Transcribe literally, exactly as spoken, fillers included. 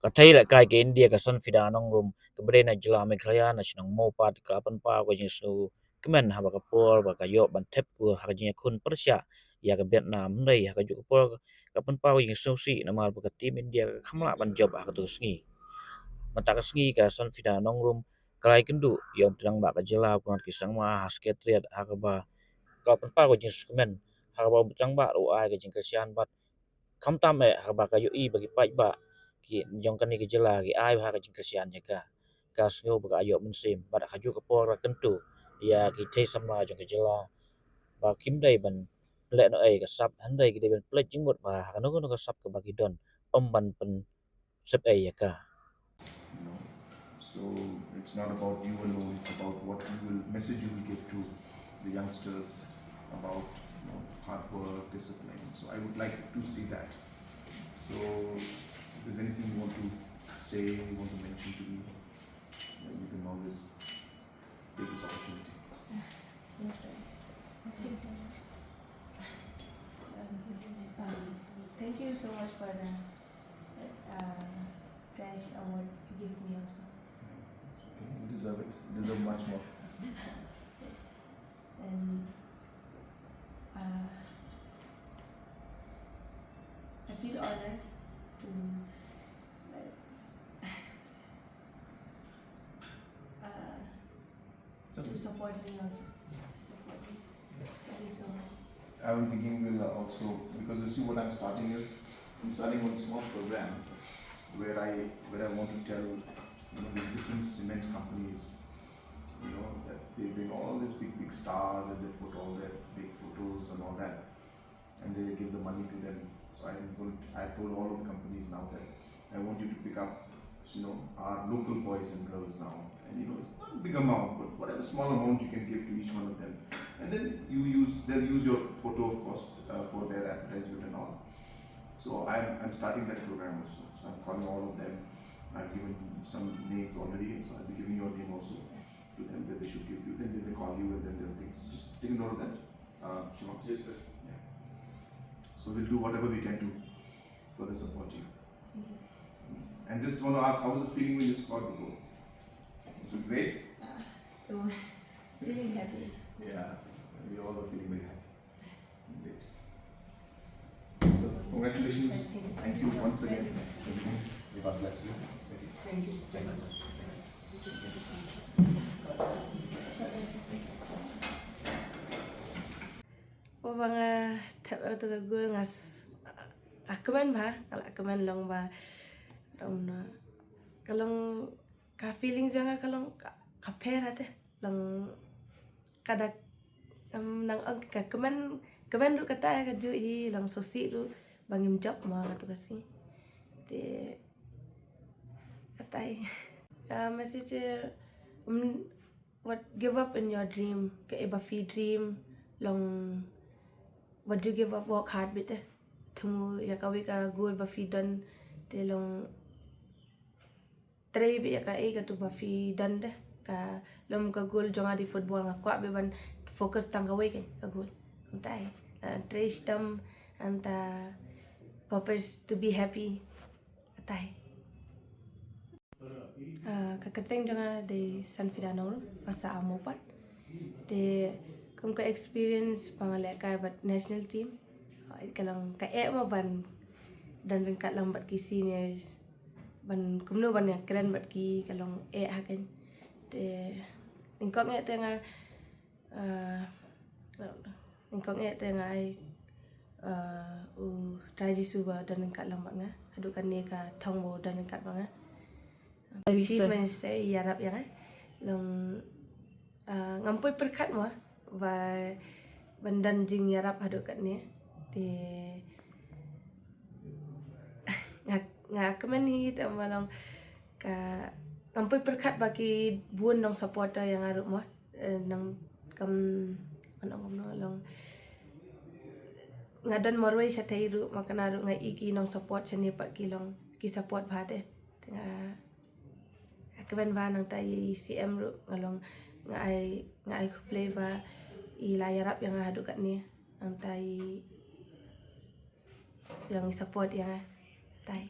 Ka thei lehkai ka India ka Sanfida Nongrum kaba dei na jylla Meghalaya na shnong Mawpat ka la pynpaw ka jingsngewkmen haba ka por ba ka ïoh ban thep kur ha ka jingïakhun pyrshah ïa ka Vietnam, hynrei ha kajuh ka por ka pynpaw ka jingsngewsih namar ba ka team India ka kham lah ban jop ha katei ka sngi. Mynta ka sngi ka Sanfida Nongrum ka la ïakynduh ïa u Tnangbah ka jylla, u Conrad K Sangma, ha Secretariat, ha kaba ka pynpaw ka jingsngewkmen, ha kaba u Tnangbah u ai ka jingkyrshan bad khamtam eh ha kaba ka ïohi ba ki paidbah ki jong kane ka jylla ki ai bha ka jingkyrshan ïa ka. Ka sngew ba ka ïoh mynsiem bad ha kajuh ka por ka kyntu ïa ki thei samla jong ka jylla ba kim dei ban leh noh ei ka sap, hynrei ki dei ban pynleit jingmut ba ha kano kano ka sap kaba ki don, ym ban pyn sep ei ïa ka. You know, so it's not about you alone, it's about what you will, message you will give to the youngsters about, you know, hard work, discipline. So I would like to see that. So if there's anything you want to say, you want to mention to me, then you can always take this opportunity. Yes, sir. Um, thank you so much for the uh, cash award you gave me also. Okay, you deserve it. You deserve much more. And uh, I feel honored to like, uh, to support me also. To support me. Thank you so much. I'm thinking we'll also, because you see what I'm starting is, I'm starting one small program where I where I want to tell, you know, these different cement companies, you know, that they bring all these big big stars and they put all their big photos and all that, and they give the money to them. So I'm going to, I've told all of the companies now that I want you to pick up, you know, our local boys and girls now, and, you know, it's not a big amount, but whatever small amount you can give to each one of them, and then you use, they'll use your photo, of course, uh, for their advertisement and all. So I'm, I'm starting that program also. So I'm calling all of them. I've given some names already, so I'll be giving your name also to them that they should give you. Then they may call you and then they'll think. So just take a note of that, uh, Shiva. Yes, sir. Yeah. So we'll do whatever we can do for the support you. Thank you, sir. And just want to ask, how was the feeling when you scored the goal? Was it great? Uh, so feeling happy. Yeah, we all are feeling very happy. Great. So congratulations. Thank you once again. May God bless you. Thank you. Thank you. Thank you. Ba nga thep ïa katu ka goal nga s- nga kmen bha, nga la kmen long ba long na ka long ka feeling jong nga ka long ka pher te long ka dak nang ong ka kmen kmen ruh kata ka ju hi long sngewsih ruh ba ngim jop ma katu ka sngi. Te kata hi ka message um what give up in your dream ka e ba phi dream long what do give up work hard bit eh thung ïa kawei ka goal ba phi don te long trei bit ïa ka e katu ba phi don te ka long ka goal jong nga di football nga kwah bit ban focus tang kawei ka goal. Kumta hi trei shitom anta purpose to be happy. Atai. Uh, ka kyrteng jong nga dei Sanfida Nongrum, nga sah ha Mawpat. Te kum ka experience ba nga lehkai bad national team. Ka long ka eh ma ban don ryngkat lang bad ki seniors. Ban kumno ban ïakren bad ki ka long eh ha kane. Te nyngkong eh te nga Nyngkong eh te nga ai u Trai Jisu ba don ryngkat lang bad nga haduh kane ka thong ba don ryngkat bad nga. Chief Minister i ïarap ïa nga long ngam poi pyrkhat mo ba ban don jingïarap haduh kane te nga nga kmen hi te ma long ka ngam poi pyrkhat ba ki bun nong supporter ïa nga ruh mo. Nang kam nang kam no long nga don marwei shatei ruh ma kane ruh nga i ki nong support shane pat ki long ki support bha te nga kmen bha nangta i C M ruh nga long nga ai nga ai khublei ba i la ïarap ïa nga haduh katne nangta i long i support ïa nga tai.